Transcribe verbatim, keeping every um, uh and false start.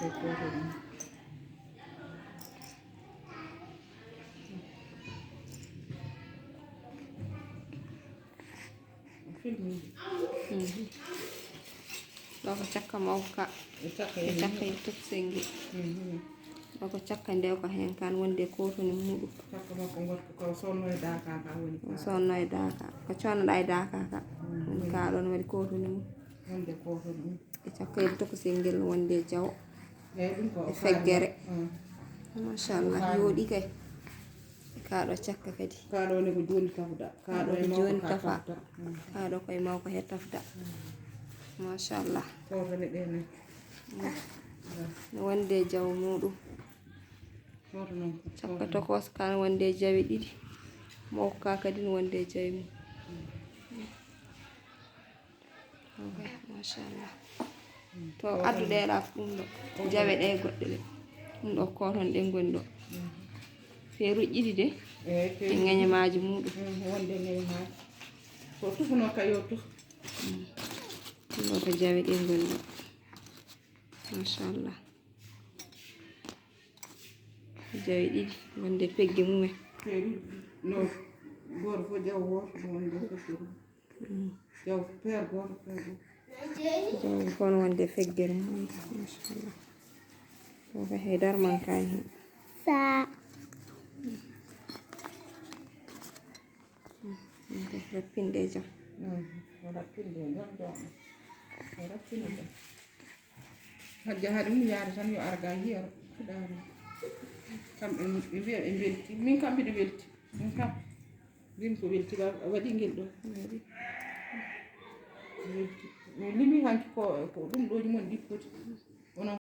Ko footo ɗum. Filmi. Mhm. Ɗo ko cakka mawka. E cakka e e cakka e toksengi. Mhm. Ɗo ko cakka nde ko heen kan wonde kotoni muɗum. Cakka makko ngot ko sonno e daka ka woni ka. Sonno e daka. Ko connoɗa e daka ka. Mhm. Woni ka ɗon waɗi kotoni mum. Wonde kotoni mum. E cakka e tokosel ngel wonde jaw. Eyi, ɗum ko e feggere. Mm. Machallah, yooɗi kay. Kaɗo cakka kadi. Kaɗo ne ko joni tafda. Kaɗo e mawko joni ka tafa. Tafda. Mm. Kaɗo koye mawko he tafda. Mm. Machallah. Fotone ɗe ne. Mm. Mm. No wonde jaw muɗum. Foto noon. Cakka tokos kan wonde jawe ɗiɗi. Mawko ka kadi no wonde jawe mum. Ok, machallah. To adduɗe ɗa ɗum ɗo. Jawe ɗe goɗɗe ɗe. Ɗum ɗo koton ɗe ngoni ɗo. Feeruji ɗiɗi de. Eyi, e feeruji. Ŋeñe maaji muɗum. Mm, wonde ŋeñe maaji. Ko tufuno ka yo tuf. Mm. Ɗum ɗo ko jawe ɗe ngoni ɗo. Machallah. Jawe ɗiɗi wonde pegge mumen. Feeruji no goto fof jaw woto no wonde feeruji. Jaw feer gooto, feer gooto. Jaw kono wonde feggere mum, machallah. Ɗo ko haydara mankaani heen. Sa. Ɗo ko rappinde jam. Mm, o rappinde jam, jam. O rappinde jam. Hajja haɗi mum yaade tan yo arga yiya fuɗaani. Kamɓe ɓe mbiya ɓe mbelti. Min kam mbiɗo welti. Min kam. Mbimi ko weltigal a waɗi ngel ɗo. Welti. Mi limi hanki ko, ko ɗum ɗooji mon ɗi poti.